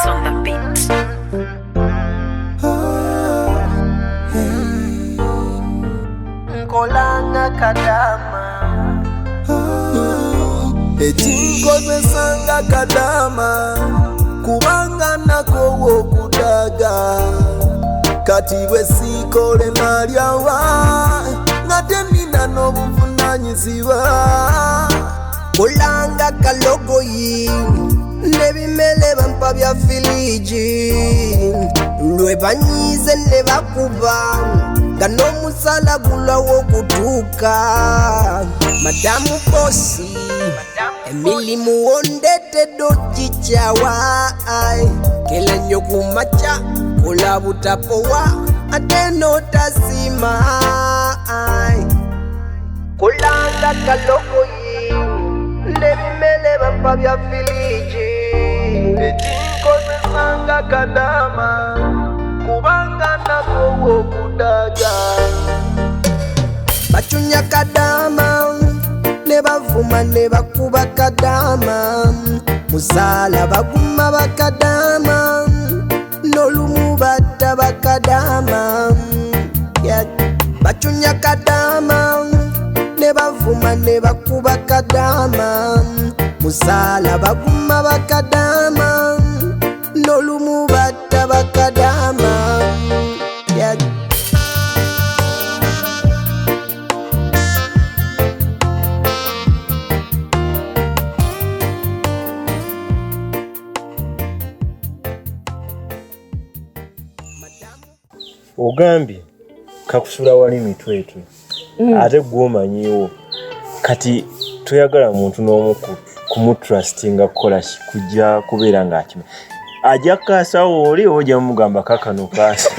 on the beat. Nkolanga kadama. Ekinkozesanga kadama kubanga nakowa okudaga, kati bwe siikole nalyawa nga tenina n'obuvunanyizibwa. Kolanga kalogoyi n'ebimele bampa bya filiji, lwe banyiize ne bakuba nga n'omusala gulwawo okutuuka. Madamu bosi, emirimu wondetedde ogikyawa, kela nnyo ku makya kola butapowa ate n'otasiima. Kolanga kalogoyi n'ebimele bampa bya filiji. Ekinkozesanga kadama kubanga nakowa okudaga. Bacunya kadama ne bavuma ne bakuba kadama, musaala baguma bakadama, n'olumu batta bakadama. Yeah. Bacunya kadama ne bavuma ne bakuba kadama, musaala baguma bakadama, n'olumu batta bakadama. Yeah. Ogambye kakusula wali mitwetwe, ate gwomanyiwo kati toyagala muntu n'omu kumutrustinga kukola ki, kujja kubeera ng'akima ajja kukaasawo oli oba ojja mumugamba kakano kaasa.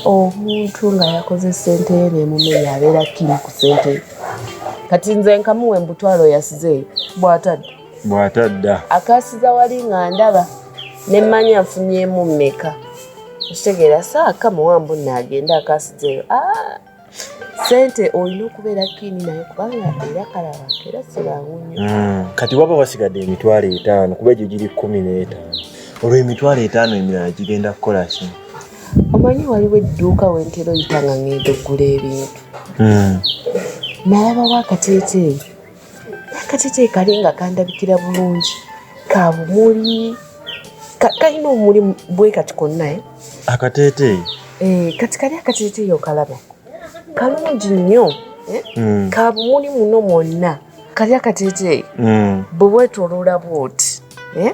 Omuntu nga yakoze sente ye nemumenya abeera kini ku sente ye. Kati nze nkamuwa embutwalo yasizeeyo bw'atadda. Bw'atadda. Akasiza wali nga ndaba ne mmanya nfunyeemu mmeka. Okitegeera saaka muwambu nnaagenda akasizeeyo. Sente olina okubeera kini naye kubanga era kalaba era si bangu nnyo. Kati waba wasigadde 50,000 kuba egyo giri 15. Olwo 50,000 emirala gigenda kukola ki? Omanyi waliwo edduuka we ntera oyita nga ngenda okugula ebintu. Nalabawo akateeteeyi. Akateeteeyi kali nga kandabikira bulungi. Ka bumuli. Kalina obumuli bwe kati konna, eh? Akateeteeyi? Kati kali akateeteeyi okalaba. Kalungi nnyo, eh? Ka bumuli muno mwonna. Kali akateeteeyi. Bwe weetooloola bw'oti, eh?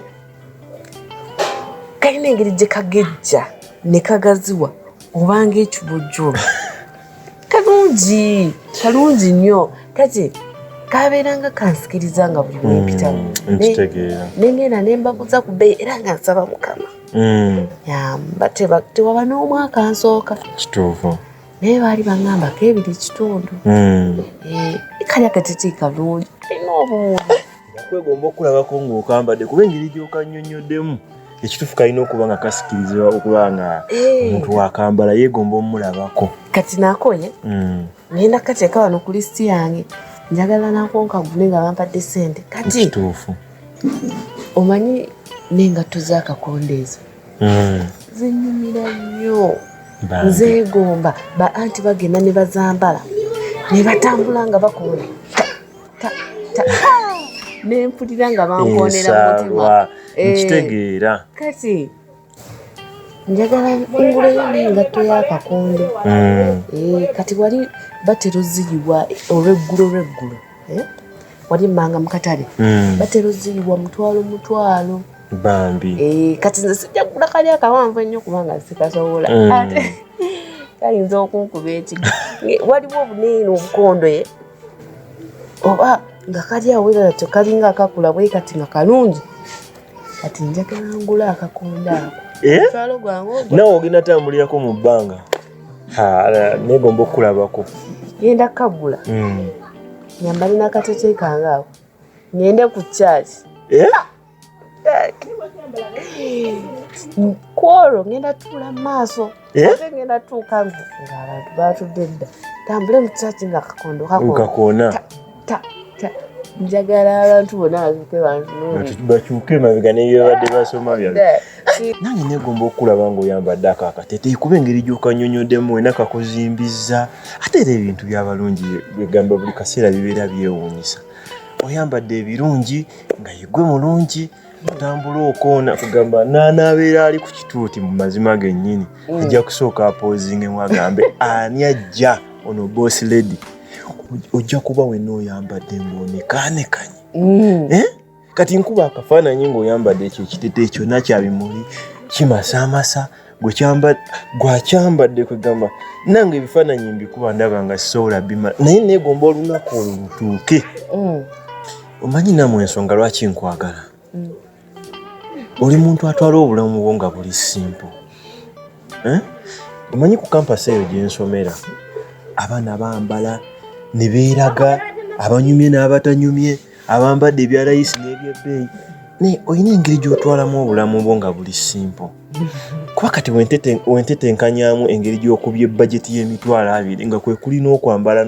Kalina engeri gye kagejja ne kagaziwa obanga ekibojjolo. Kalungi, kalungi nnyo. Kati kabeera nga kansikiriza nga buli lwe mpitawo. Nkitegeera. Ne ngenda ne mbabuuza ku bbeeyi era nga nsaba Mukama. Yamba tewaba n'omu akansooka. Kituufu. Naye baali baŋŋambako 2.5. Kali akateeteeyi kalungi, kalina obumuli. Nakwegomba okulabako ng'okambadde kuba engeri gy'okannyonnyoddemu ekituufu kalina okuba nga kasikirizibwa okuba nga omuntu wakambala yeegomba omulabako. Kati nakoye, ngenda kukateeka wano ku lisiti yange, njagala nako nkagule nga bampadde ssente. Kati Kituufu. omanyi n'engatto z'akakondo ezo zinnyumira nnyo. Bambi. Nzeegomba ba anti bagenda ne bazambala ne batambula nga bakoona ta ta ta, ne mpulira nga bankoonera mu mutima. Ensaalwa, nkitegeera. Kati njagala nguleyo n'engatto y'akakondo. Kati wali batera oziyiwa olw'eggulo lw'eggulo, eh? Wali mmanga mu katale. Batera oziyiwa mutwalo mutwalo. Bambi. Kati nze sijja kugula kali akawanvu ennyo kubanga sikasobola. Ate kayinza okunkuba ekigo. Waliwo obuneene obukondo ye oba nga kali awo era natyo kalinga akakula bwe kati nga kalungi. Kati njagala ngula akakondo ako. Omutwalo gwange ogwo. Naawe ogenda tambulirako mu bbanga. Neegomba okukulabako. Ngenda kukagula. Nyambale n'akateeteeyi kange ako. Ngende ku church. Kwolwo ngenda tuula mu maaso. Ate ngenda tuuka ng'abantu baatudde dda. Tambule mu church nga akakondo kakoona. Kakoona. Ta, ta, ta. Njagala abantu bonna bazuuke bantunuulire. Bakyuke emabega nebyebadde basoma bya. Nange negomba okulaba ng'oyambadde ako akateteeyi kuba engeri gy'okanyonyoddemu wena kakuzimbizza ate era ebintu by'abalungi begamba buli kaseera bibeera byewuunyisa. Oyambadde ebirungi nga yegwe mulungi otambula okoona kugamba n'anaabeera ali ku kituuti mu mazima gennyini ajja kusooka apoozingemu agambe ani ajja ono boss lady. Ojja kuba wenna oyambadde ng'onekaanekanye. Eh? Kati nkuba akafaananyi ng'oyambadde ekyo ekiteteeyi kyonna kya bimuli kimasaamasa gwakyambadde kwegamba nange ebifaananyi mbikuba ndaba nga sisobola bimala naye neegomba olunaku olwo lutuuke. Omanyi nammwe ensonga lwaki nkwagala? Oli muntu atwala obulamu bwo nga buli simple. Eh? Omanyi ku campus eyo gye nsomera abaana bambala ne beeraga abanyumye n'abatanyumye abambadde ebya layisi n'ebyebbeeyi naye olina engeri gy'otwalamu obulamu bwo nga buli simple. Kuba kati wentetenkanyamu engeri gy'okubye bajeti y'emitwalo 20 nga kwe kuli n'okwambala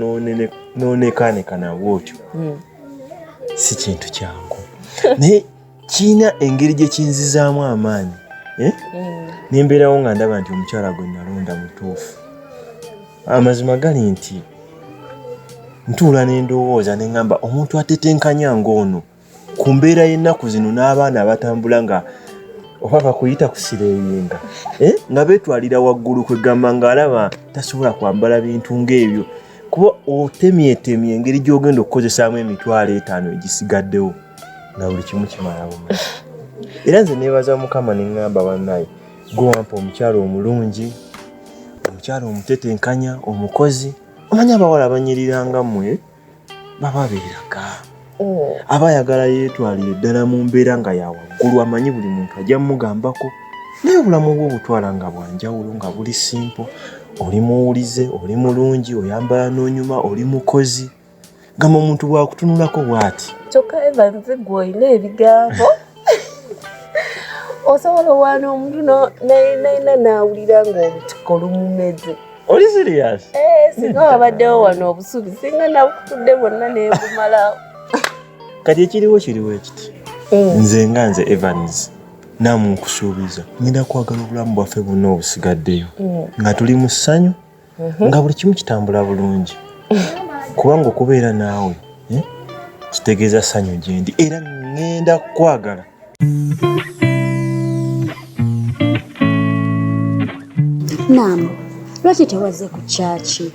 n'onekaanekana bw'otyo si kintu kyangu naye kirina engeri gye kinzizaamu amaanyi, eh? Nembeerawo nga ndaba nti omukyala gwe nalonda mutuufu. Amazima gali nti ntuula ne ndowooza ne ŋŋamba omuntu atetenkanya ng'ono ku mbeera y'ennaku zino n'abaana abatambula nga oba bakuyita kusireeyinga, eh? Nga beetwalira waggulu kwegamba ng'alaba tasobola kwambala bintu ng'ebyo kuba otemyetemye engeri gy'ogenda okukozesaamu emitwalo 50 egisigaddewo nga buli kimu kimala bumala. Era nze neebaza Mukama ne ŋŋamba bannaye gwe wampa omukyala omulungi, omukyala omutetenkanya, omukozi. Omanyi abawala abanyiriranga mmwe baba beeraga aba ayagala yeetwalire ddala mu mbeera nga ya waggulu amanyi buli muntu ajja mugambako naye obulamu bwe obutwala nga bwanjawulo nga buli simple. Oli muwulize, oli mulungi, oyambala n'onyuma, oli mukozi gamba omuntu bw'akutunulako bw'ati. Kyokka Evans gwe olina ebigambo osobola owaana omuntu nayina n'awulira ng'olutiko lumumeze. Oli serious? Eh, singa wabaddewo wano obusubi singa nabukutudde bwonna nembumalawo. Kati ekiriwo kiriwo ekiti nze nga nze Evans naamu nkusuubiza ngenda kwagala obulamu bwaffe bwonna obusigaddeyo nga tuli mu ssanyu nga buli kimu kitambula bulungi kubanga okubeera naawe eh, kitegeeza ssanyu gyendi era ŋŋenda kukwagala. Naamu, lwaki tewazze ku kyaki?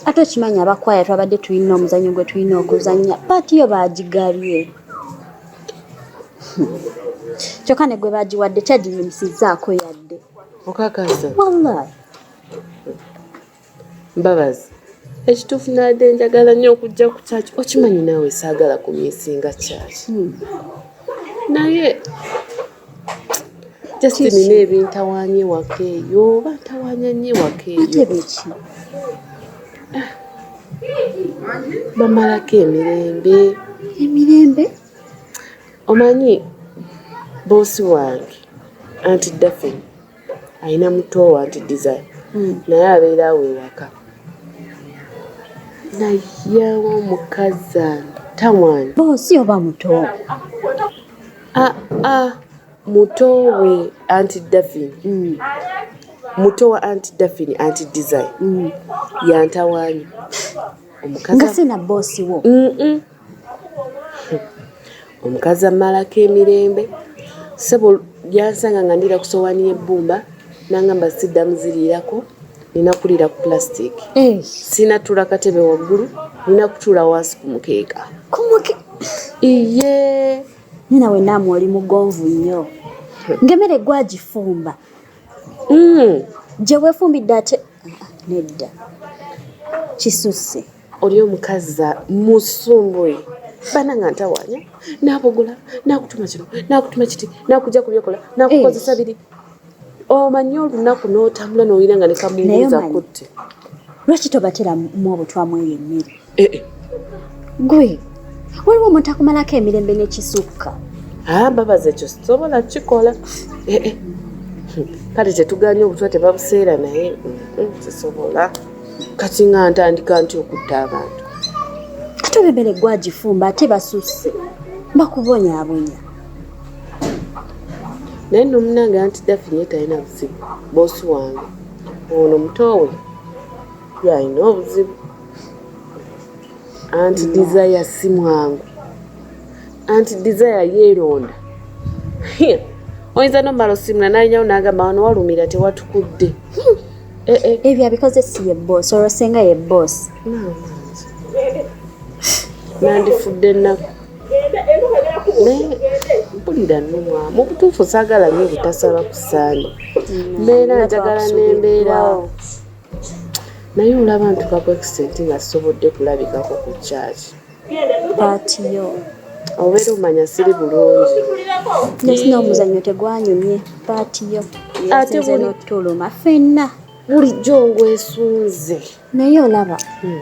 Ate okimanyi abakwaya twabadde tulina omuzannyo gwe tulina okuzannya, part yo baagigabye. Kyokka ne gwe baagiwadde kyagiyimusizzaako yadde. Okakasa? Wallahi. Mbabazi, ekituufu naadde njagala nnyo okujja ku kyaki, okimanyi naawe saagala kumisinga kyaki. Naye just nina ebintawaanya ewaka eyo, oba ntawaanya nnyo ewaka Ate eyo. biki? Bamalako emirembe. Emirembe? Omanyi boss wange Auntie Daphne alina muto we Auntie Desire naye abeera awo ewaka. Naye omukazi antawaanya. Boss oba muto? Aa muto we Auntie Daphne. Muto wa Auntie Daphne, Auntie Desire yantawaanya. Omukazi Nga si na boss wo. Omukazi ammalako emirembe. Ssebo yansanga nga ndiira ku ssowaani y'ebbumba n'angamba siddamu ziriirako nina kuliira ku plastic. Sirina tuula katebe waggulu nina kutuula wansi ku mukeeka. Iye. Nina we naamu oli mugonvu nnyo. Ng'emmere gwagifumba. Gye weefumbidde ate nedda. Kisusse. Oli omukazi musumbuyi. Bannange antawaanya n'abogola n'akutuma kino n'akutuma kiti n'akujja ku byokola n'akukozesa biri. Omanyi olunaku n'otambula n'owulira nga ne kamunguliza kutte. Lwaki tobateramu obutwamu eyo emmere? Gwe waliwo omuntu akumalako emirembe n'ekisukka. Ah, Mbabazi ekyo sisobola kukikola. Kale tetuganye obutwa tebabuseera naye sisobola. Kati nga ntandika nti okutta abantu. Kati Ate oba emmere gwagifumba ate basusse bakubonyaabonya. Naye nno munange anti Daphne ye talina buzibu, boosi wange ono muto we yalina obuzibu. Anti Desire si mwangu, anti Desire yeeronda. Oyinza nomala osimula nalinyawo nagamba wano walumira tewatukudde. Eh, eh. Ebyo abikoze si ye boosi, olwo senga ye boosi. Nandifudde ennaku naye mpulira nnumwa. Mu butuufu saagala nnyo butasaba ku ssaani, mbeera njagala nembeerawo, naye olaba ntuuka ku extent nga sisobodde kulabikako ku kyaki. Part yo obeera omanya siri bulungi. Nesina omuzannyo tegwanyumye, part yo Ate yasinze n'otuluma ffenna. Bulijjo ngwesunze. Naye olaba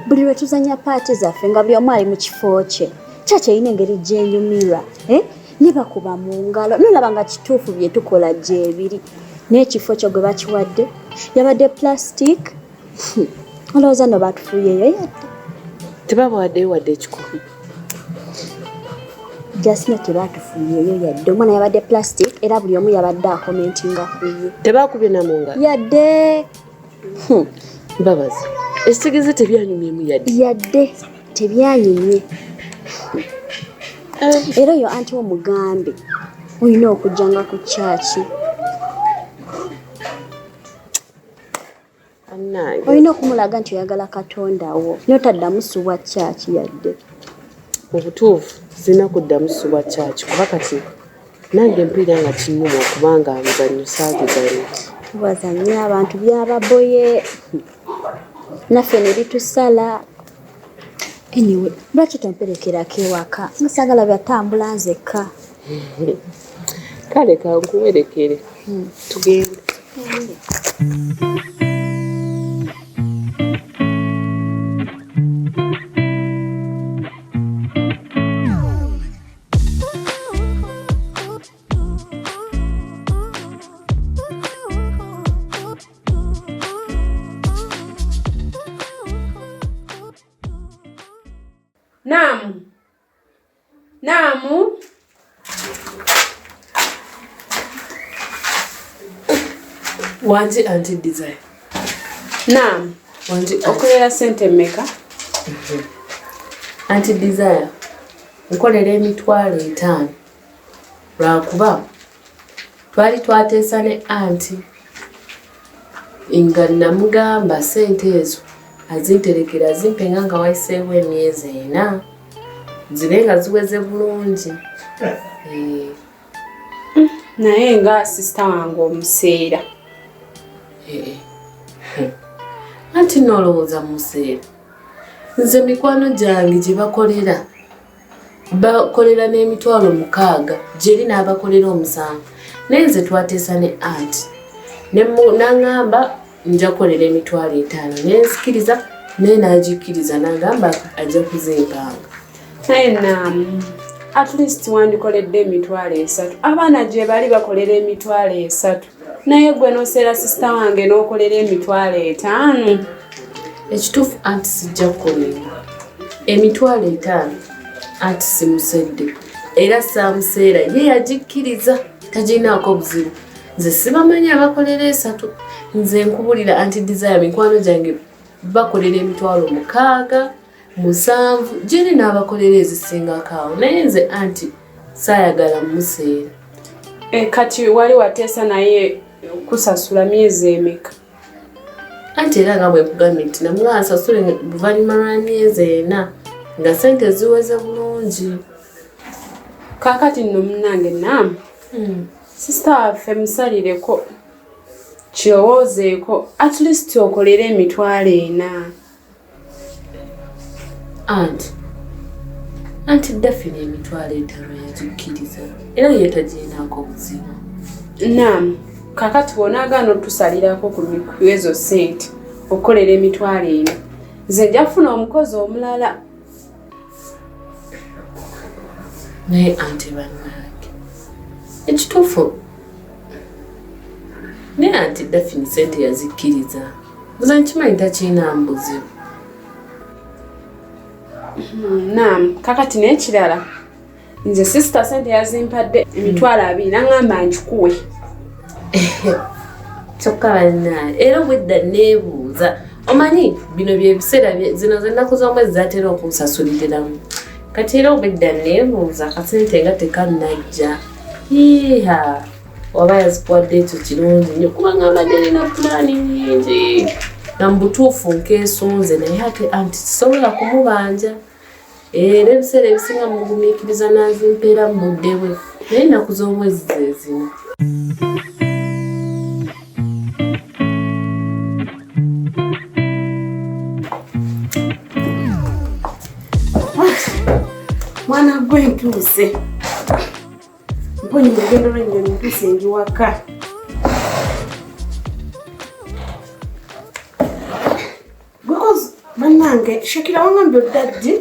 buli lwe tuzannya part zaffe nga buli omu ali mu kifo kye, kyaki erina engeri gyenyumirwa, eh? Ne bakuba mu ngalo nolaba nga kituufu bye tukola gyebiri, n'ekifo kyo gwe bakiwadde yabadde plastic. Olowooza no batufuuyeeyo yadde? Tebabawaddeyo wadde ekikumi. Jasino tebatufuuyeeyo yadde, omwana yabadde plastic era buli omu yabadde akomentinga ku ye. Tebakubye na mu ngalo yadde. Mbabazi, ekitegeeza tebyanyumyemu yadde? Yadde tebyanyumye. Era oyo anti omugambe olina okujjanga ku kyaki, Bannange, olina okumulaga nti oyagala Katonda wo, naye otaddamu subwa kyaki yadde. Mu butuufu sirina kuddamu subwa kyaki, kuba kati nange mpulira nga kinnuma okubanga muzannyo saaguzannya. Tubazanye abantu byababoye naffe ne bitusala. Anyway, lwaki tomperekerako ewaka? Nga saagala byatambula nzekka. Kale kankuwerekere, tugende. Naamu. Naamu. Wangi anti Desire. Naamu. Wangi. Okolera sente mmeka? Anti Desire, nkolera 50,000, lwakuba twali twateesa ne anti nga namugamba sente ezo azinterekera azimpenga nga wayiseewo emyezi 4 zibe nga ziweze bulungi. Naye nga sisita wange omuseera. Anti nolowooza museera, nze mikwano gyange gye bakolera bakolera n'60,000, gyeri n'abakolera 7, naye nze twateesa ne anti naŋŋamba nja kukolera 50,000, nenzikiriza, naye n'agikkiriza n'agamba ajja kuzimpanga. Naye Naamu, at least wandikoledde 30,000. Abaana gye bali bakolera 30,000, naye gwe n'oseera sisita wange n'okolera 50,000. Ekituufu anti sijja kukolimba, 50,000 anti simusedde era saamuseera, ye yagikkiriza, tagirinaako buzibu. Nze sibamanyi abakolera 3, nze nkubulira anti Desire, mikwano gyange bakolera 60,000, 7,000, gyeri n'abakolera ezisingako awo, naye nze anti saayagala museera. Kati wali wateesa naye kusasula myezi emeka? Anti era nga bwe nkugambye nti namugamba nsasule luvannyuma lwa myezi 4 nga sente ziweze bulungi. Kaakati nno munnange Naamu, sisita waffe musalireko, kirowoozeeko, at least okolere 40,000. Anti Daphne 50,000 yagikkiriza era ye tagirinaako buzibu. Naamu, kaakati bw'onaagaana otusalirako ku ezo ssente okukolera 40,000, nze nja kufuna omukozi omulala. Naye anti bannange ekituufu, naye anti Daphne sente yazikkiriza, nze nkimanyi takirinaamu buzibu. Naam, kakati n'ekirala nze sisita sente yazimpadde 200,000 n'aŋŋamba nkikuwe. Kyokka bannange era obwedda neebuuza, omanyi bino byebiseera zino zennaku z'omwezi zatera okunsasuliriramu, kati era obwedda neebuuza akasente nga tekannajja. Iiha, waba yazikuwadde ekyo kirungi nnyo kubanga mbadde nina pulaani nnyingi nga mu butuufu nkeesunze, naye ate anti sisobola kumubanja. Era ebiseera ebisinga mugumiikiriza n'azimpeera mu budde bwe, naye ennaku z'omwezi ze zino. Mwana gwe ntuuse mponye mu lugendo lw'ennyonyi, ntuuse ndi waka. Because bannange Shakira wangambye odda ddi?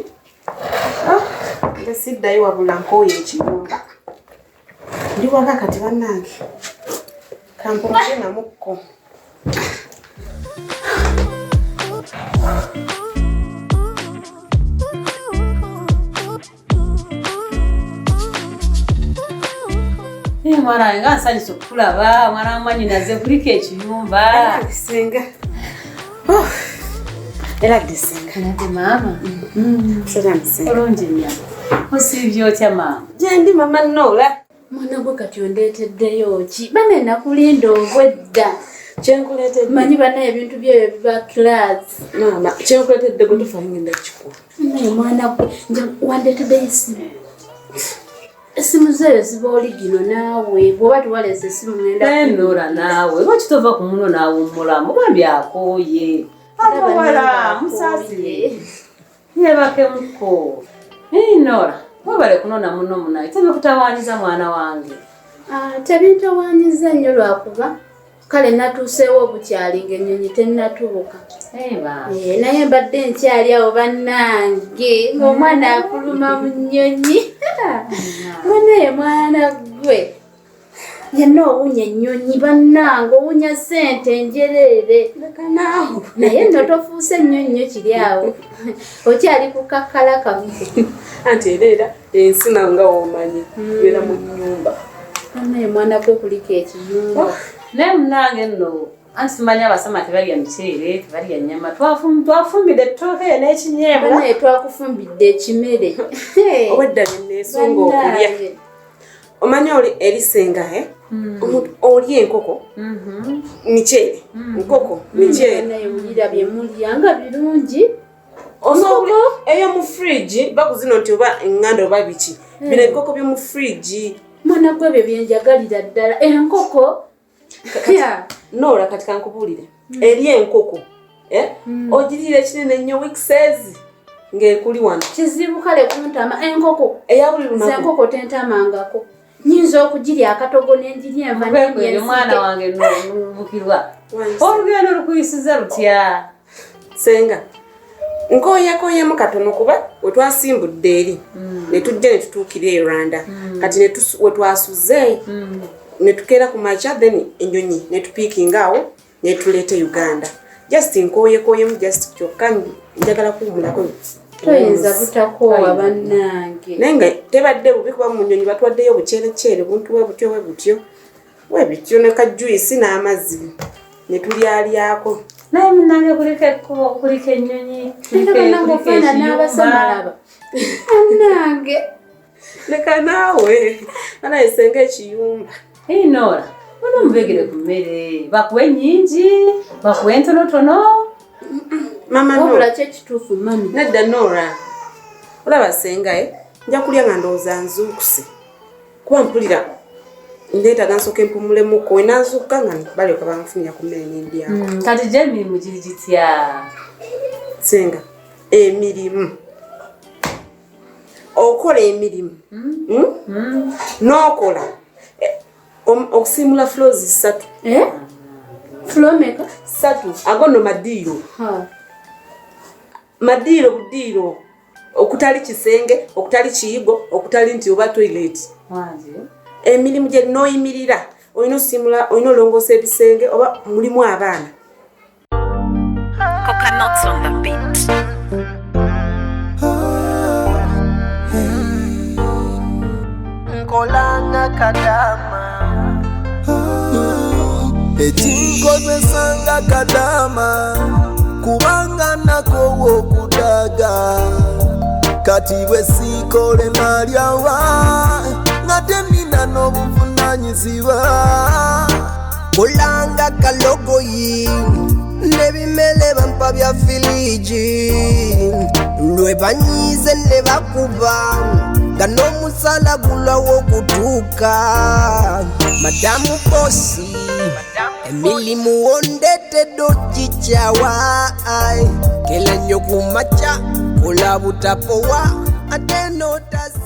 Nze siddayo wabula nkooye ekiyumba. Ndi waka kati bannange kampumule namukko. Mwana wange nga nsanyuse okukulaba, mwana wa mwannyinaze, kuliko ekiyumba. Senga. Era ddi senga? Nate maama. Salamu senga. Bulungi nnyo. Osiibye otya maama? Gyendi mama Nola. Mwana gwe kati ondeeteddeyo ki? Bane nakulinda obwedda. Kyenkuleetedde. Manyi bana ebintu byeyo biba class. Maama, kyenkuleetedde gwe tofa ngenda kikuwa. Naye mwana gwe nja wandeeteddeyo essimu. Essimu zeeyo ziba oligino naawe bw'oba tewaleese essimu ngenda. Nora naawe lwaki tova ku muno n'awummulamu bambi akooye. Abawala musaasire yeebakemukko. Nora webale kunona muno munaye tebikutawaanyiza mwana wange. Tebintawaanyiza nnyo lwakuba kale natuuseewo obukyali ng'ennyonyi tennatuuka. Naye mbadde nkyali awo bannange ng'omwana afuluma mu nnyonyi. Banaye mwana gwe yenna owunya ennyonyi bannange, owunya ssente njereere. Naye nno tofuuse nnyo nnyo kiri awo, okyali ku kakkala kamu. Anti era era ensi nawe nga w'omanyi beera mu nnyumba. Banaye mwana gwe kuliko ekiyumba. Naye munnange nno anti tumanyi abasama tebalya muceere, tebalya nnyama, twafumbidde ettooke n'ekinyeebwa. Banaye twakufumbidde ekimere. Obwedda bye neesunga okulya. Omanyi oli erisenga oli enkoko miceere, nkoko miceere. Banaye wulira bye mulya nga birungi. Eyo mu fridge bakuzino nti oba eŋŋanda oba biki. Bino ebikoko byo mu fridge. Mwana gwe ebyo byenjagalira ddala enkoko. Nora kati kankubuulire. Eri enkoko ogiriira ekinene ennyo weeks ng'ekuli wano. Kizibu kale kuntama enkoko. Eya buli lunaku. Nze enkoko tentamangako. Nyinza okugirya akatogo n'engirya enva n'endya. Mwana wange nobukirwa. Olugendo lukuyisiza lutya? Senga nkoyekoyemu katono kuba we twasimbudde eri ne tujja ne tutuukira e Rwanda. Kati we twasuze ne tukeera ku makya, then ennyonyi ne tupiikinga awo ne tuleeta Uganda. Just nkoyekoyemu just kyokka njagala kuwummulako. Toyinza butakoowa bannange. Naye nga tebadde bubi kuba mu nnyonyi batwaddeyo obuceereceere buntu we butyo we butyo we bityo ne ka juice n'amazzi ne tulyalyako. Naye munnange kuliko ekkubo, kuliko ennyonyi, kuliko ekiyumba. Bannange. Leka naawe banaye senga ekiyumba. Nora, muno mubegere ku mmere, bakuwe nnyingi, bakuwe ntonotono. Mama Wabula ki ekituufu mami? Nedda Nora, olaba senga nja kulya nga ndowooza nzuukuse kuba mpulira ndeetaaga nsooka empumulemuko, we nanzuukuka nga balyoka banfunira ku mmere n'endyako. Kati gye emirimu giri gitya? Senga emirimu okola emirimu n'okola okusiimula floors 3. Floor meka? 3. Ago nno madiiro. Madiiro budiiro okutali kisenge, okutali kiyigo, okutali nti oba toilet. Emirimu gye n'oyimirira olina osiimula, olina olongoosa ebisenge oba mulimu abaana. Coconuts on the beat. Nkolanga kadama. Ekinkozesa nga kadama kubanga nakowa okudaga kati bwe siikole nalyawa nga tenina n'obuvunanyizibwa. Kulanga kalogoyi n'ebimere bampa bya filiji lwe banyiize ne bakuba nga n'omusala gulwawo okutuuka. Madamu bosi emirimu wondetedde okikyawa kela nnyo ku makya kola butapowa ate n'otasi.